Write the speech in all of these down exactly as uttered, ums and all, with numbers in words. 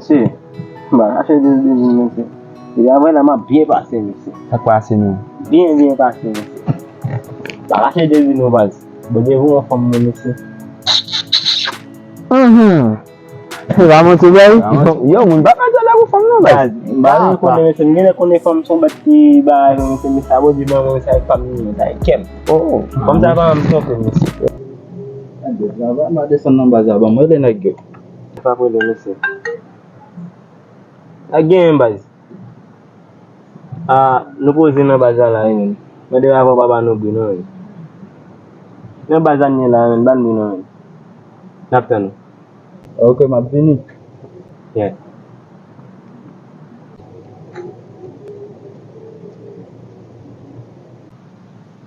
Mesye, m pa kache de, de, de, mesye. Depi apre la, m ap byen pase, mesye. Sa k pase nou? Byen, byen pase, mesye. M pa kache de, de, nou, baz. Bondye voye yon fanm mwen, mesye. Mhm. Se pa manti, baz. Yo, moun pa ka di la pou fanm, non, baz. Baz, m pa vin konnen, mesye. M genlè konnen fanm se yon bèt ki bagay, mesye, men sa Bondye ban mwen, sa e pa m, sa e kè m. Oh. Fanm sa pa janm twonpe m, mesye. Travay, m a desann nan baz la, ban m rele nèg yo. Sa pa pwoblèm, mesye. Sa genyen, baz. Ah, nou poze nan baz la la, wi, menn. Mande avè w pa ba nou bri, non, menn. Nan baz la n ye la, menn, ba n bri, non, menn. N ap tann ou. Ok, m ap vini. Yeah.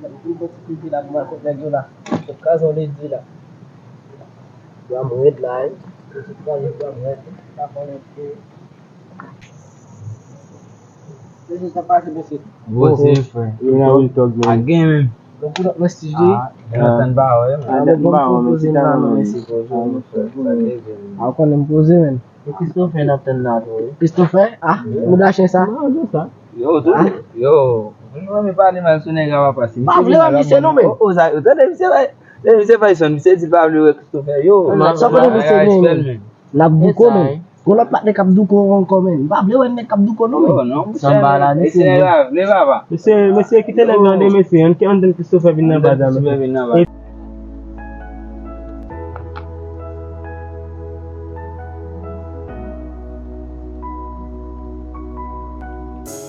Mwen vin pran ti pipi la pou m al kot nèg yo la. Sot kraze yon ledi la. Dwa m rèd la, wi. Sot kraze dwa m rèd. Pa konnen ke. Mesye, sa pase, mesye. Gwo se frè. Yo nan real talk, man. A gen menm. Donk, pou lòt mwen, Steve, ah, yo antann pawòl, man. Ah, bon, bon, poze m la, non, mesye. Ah, ou konnen m poze, menn. E Christopher n ap tann la tou, wi. Christopher? Ah, mouda chen sa. Non, se sa. Yo, tou. Yo. Mwen renmen pale mal sou nèg la, papa. Si pa vle wè misye non, men. O, o, sa, yo tande misye la. E misye Fayson, misye di l pa vle wè Christopher. Yo, sa konnen misye gen, men. L ap douko, men. Gon lòt patnè k ap douko ankò, men. M pa vle wè nèg k ap douko non, men. Sanba la, mesye. Mesye, mesye, kite nèg la de, mesye. Ann, ann tann Christopher vin nan baz la, mesye.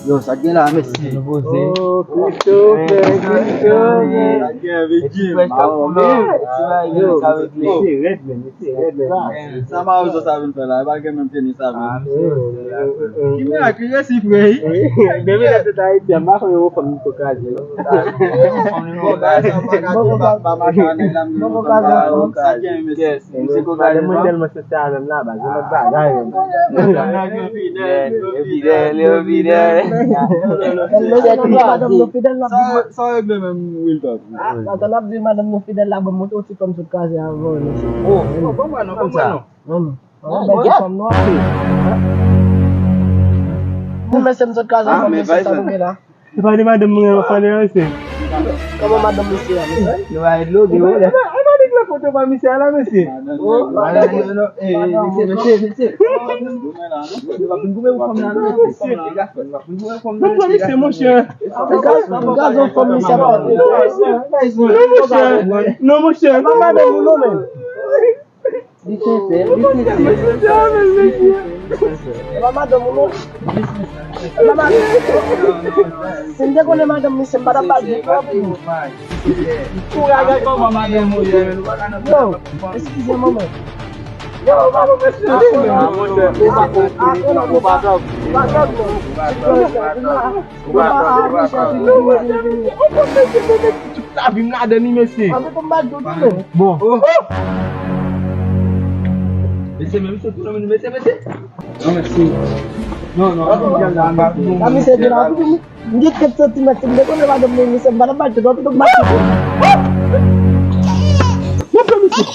Yo, sa k gen la, mesye? Nou poze. Oh, Christopher, Christopher. Sa k gen, Veggie? Yo, mesye rèd, men, mesye rèd, men. Sa mawozo sa vin fè la? E pa gen menm tenis avè l. Ki mirak li resi, frè? Depi lè se Ayiti, m pa konnen yon fanm li ko kraze, non. Sa k gen, mesye? Madanm mwen tèlman santi a menm la, baz, yon lòt bagay, menm. Yo fidèl, yo fidèl. Madanm nou fidèl la. Sa, sa regle menm, Wilton. Ah, madanm ap di madanm nou fidèl la, bon, montre yon ti fanm sot kraze avè w, mesye. Oh, oh, bon, bon, non, bon, bon, non. Non, non. Bèl ti fanm nou ap fè. Bon, mesye, m sot kraze avè w, mesye, sa nou gen la. Se pa de madanm mwen, w ap pale a, mesye. Kòman madanm mesye a, mesye? Nou va ede l, wi. E pa, e pa, e pa nèg la foto pa misye a la, mesye. Oh, madanm, non, eh, mesye, mesye, mesye. Nou pa fin goumen pou fanm nan, non, mesye. Mesye. Nou pa fin goumen pou fanm nan, mesye. Mesye, monchè. Gaz, gaz yon fanm misye ap fè. Non, monchè. Non, monchè. Non, monchè. Non, madanm ou non, men. Li sensè, li sensè. E pa madanm ou non. E pa madanm. Si m te konnen madanm misye, m pa t ap ba l di pou. Kouraj ak kòman madanm ou ye. Yo, eskize m, manman. Yo, pa pou mesye. Ah, monchè, ou pa konprann. Ou pa konprann. Ou pa konprann. Ou pa konprann. Ou pa konprann. Tout lavi m ladan li, mesye. Bon. Mesye, men misye tounen, mesye, mesye. Non, mesye. Non, non. Sa misye di la, m gen trant santimèt, si m te konnen madanm mwen, misye, m pa t ap ba l tèt, w ap tou ba l tèt. Mesye, mesye.